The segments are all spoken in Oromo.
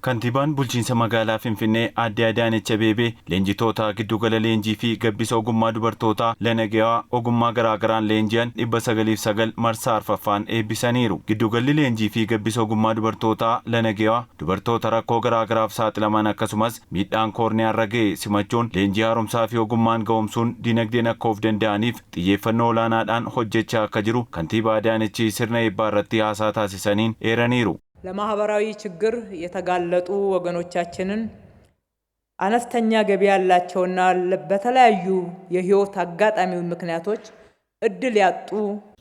Kantiibaan bulchiinsa magaalaa Finfinnee Aadde Adaanech Abeebee leenjitoota giddugala leenjii fi gabbisa ogummaa dubartootaa Lanagewaa ogummaa garaagaraan leenji'an 909 marsaa arfaffaan eebbisaniiru. Giddugalli leenjii fi gabbisa ogummaa dubartootaa Lanagewaa dubartoota rakkoo garaagaraaf saaxilaman akkasumas miidhaan koorniyaarra ga'e simachuun leenjii haaromsaa fi ogummaan ga'oomsuun dinagdeen akka of danda'aniif xiyyeeffannoo olaanaadhaan hojjechaa akka jiru Kantiibaa Adaanechi sirna eebbaa irratti haasaa taasisaniin eeraniiru. ለማህበራዊ ችግር የተጋለጡ ወገኖቻችንን አነስተኛ ገቢ ያላቸውና በተለያዩ የህይወት አጋጣሚ ምክንያቶች እድል ያጡ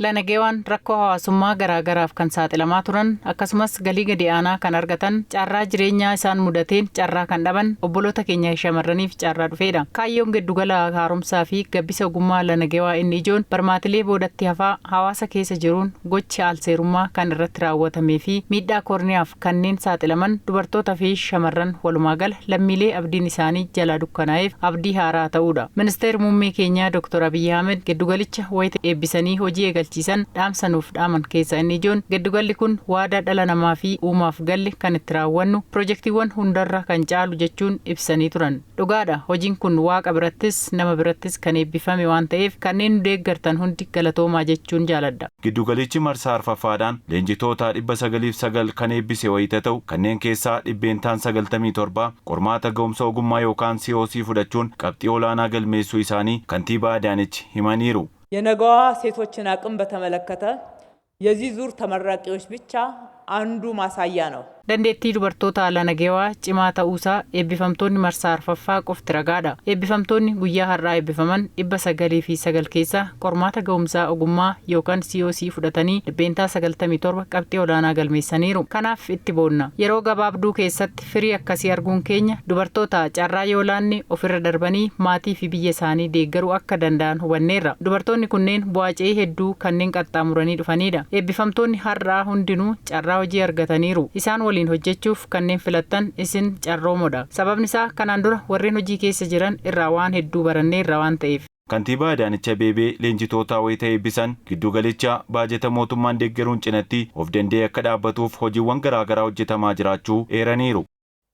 Lanagewaan rakkoo hawaasummaa garaagaraaf kan saaxilamaa turan, akkasumas galii gadi aanaa kan argatan, carraa jireenyaa isaan mudateen carraa kan dhaban obboloota keenya shamarraniif carraa dhufeedha. Kaayyoon giddugala haaromsaa fi gabbisa ogummaa Lanagewaa inni ijoon barmaatilee boodatti hafaa hawaasa keessa jiruun gochi alseerummaa kan irratti raawwatamee fi miidhaa koorniyaaf kanneen saaxilaman dubartoota fi shamarran, walumaa gala lammiilee abdiin isaanii jalaa dukkanaa'eef abdii haaraa ta'uudha. Ministeerri muummee keenyaa Dr. Abiyyi Ahmed giddugalicha wayita eebbisanii hojii eegalchiisan dhaamsa nuuf dhaaman keessaa inni ijoon giddugalli kun waadaa dhala namaa fi uumaaf galle kan itti raawwannu pirojektiiwwan hundarra kan caalu jechuun ibsanii turan. Dhugaadha, hojiin kun Waaqa birattis nama birattis kan eebbifame waan ta'eef kanneen nu deeggartan hundi galatoomaa jechuun jaaladha. Giddugalichi marsaa arfaffaadhaan leenjitoota 909 kan eebbise wayita ta'u, kanneen keessaa 97% qormaata ga'umsa ogummaa yookaan COC fudhachuun qabxii olaanaa galmeessuu isaanii Kantiibaa Adaanech himaniiru. የነገዋ ሴቶችን አቅም በተመለከተ የዚህ ዙር ተመራቂዎች ብቻ አንዱ ማሳያ ነው። Dandeettii dubartoota Lanagewaa cimaa ta'uusaa eebbifamtoonni marsaa arfaffaa qofti ragaadha. Eebbifamtoonni guyyaa har'aa eebbifaman 909 keessaa qormaata ga'umsaa ogummaa yookaan COC fudhatanii 97% qabxii olaanaa galmeessaniiru. Kanaaf itti boonna. Yeroo gabaabduu keessatti firii akkasii arguun keenya dubartoota carraa yoo laanne ofirra darbanii maatii fi biyya isaanii deeggaruu akka danda'an hubanneerra. Dubartoonni kunneen bu'aa ce'ii hedduu kanneen qaxxaamuranii dhufanidha. Eebbifamtoonni har'aa hundinuu carraa hojii argataniiru. Isaan waliin hojjechuuf kanneen filattan isin carroomoodha. Sababni isaa kanaan dura warreen hojii keessa jiran irraa waan hedduu baranneerra waan ta'eef. Kantiibaa Adaanech Abeebee leenjitoota wayita eebbisan giddugalicha baajeta mootummaan deeggaruun cinatti of danda'ee akka dhaabbatuuf hojiiwwan garaagaraa hojjetamaa jiraachuu eeraniiru.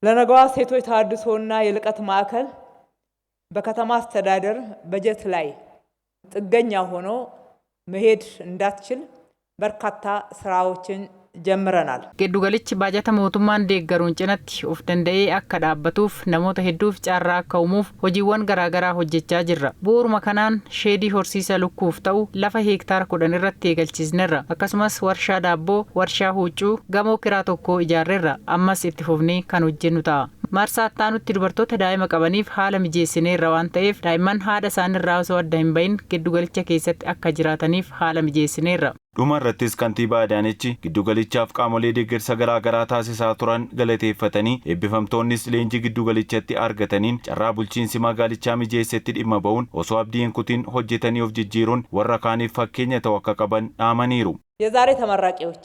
ለነገዋ ሴቶች ተሃድሶና የልቀት ማዕከል በከተማ አስተዳደር በጀት ላይ ጥገኛ ሆኖ መሄድ እንዳትችል በርካታ ስራዎችን ጀምረናል። Giddugalichi baajata mootummaan deeggaruun cinatti of danda'ee akka dhaabbatuuf, namoota hedduuf carraa akka uumuuf hojiiwwan garaagaraa hojjechaa jirra. Bu'uuruma kanaan sheedii horsiisa lukkuuf ta'u lafa heektaara 10 irratti eegalchiisnerra. Akkasumas warshaa daabboo, warshaa huccuu, gamoo kiraa tokko ijaarreerra. Ammas itti fufnee kan hojjennu ta'a. Marsaa itti dubartoota daa'ima qabaniif haala mijeessineerra waan ta'eef daa'imman haadha isaanirraa osoo adda hin bahin giddugalicha keessatti akka jiraataniif haala mijeessineerra. Dhuma irrattis Kantiibaa Adaanechi giddugalichaaf qaamolee deeggarsa garaagaraa taasisaa turan galateeffatanii, eebbifamtoonnis leenjii giddugalichatti argataniin carraa bulchiinsi magaalichaa mijeessetti dhimma ba'uun osoo abdii hin kutin hojjetanii of jijjiiruun warra kaaniif fakkeenya ta'u akka qaban dhaamaniiru. የዛሬ ተመራቂዎች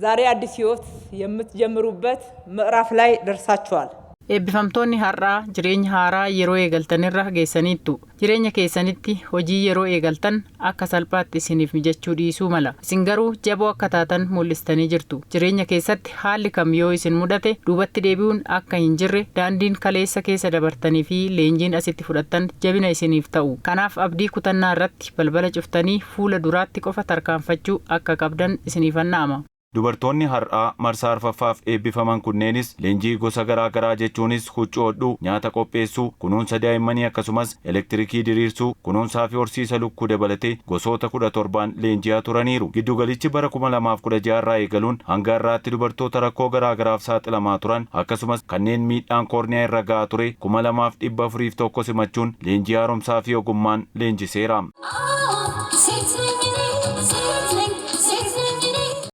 ዛሬ አዲስ ህይወት የምትጀምሩበት ምዕራፍ ላይ ደርሳችኋል። Eebbifamtoonni har'aa jireenya haaraa yeroo eegaltanirra geessaniittu. Jireenya keessanitti hojii yeroo eegaltan akka salphaatti isiniif mijachuu dhiisuu mala. Isin garuu jaboo akka taatan mul'istanii jirtu. Jireenya keessatti haalli kam yoo isin mudate duubatti deebi'uun akka hin jirre daandiin kaleessa keessa dabartanii fi leenjiin asitti fudhattan jabina isiniif ta'u. Kanaaf abdii kutannaa irratti balbala cuftanii fuula duraatti qofa tarkaanfachuu akka qabdan isiniifan dhaama. Dubartoonni har'aa marsaa arfaffaaf eebbifaman kunneenis leenjii gosa garaa garaa jechuunis huccuu hodhuu, nyaata qopheessuu, kunuunsa daa'immanii, akkasumas elektirikii diriirsuu, kunuunsaa fi horsiisa lukkuu dabalatee gosoota 17n leenji'aa turaniiru. Giddugalichi bara 2016 irraa eegaluun hanga har'aatti dubartoota rakkoo garaa garaaf saaxilamaa turan akkasumas kanneen miidhaan koorniyaa irra ga'aa ture 2401 simachuun leenjii haaromsaa fi ogummaan leenjiseera. ሴት ነኝ እኔ።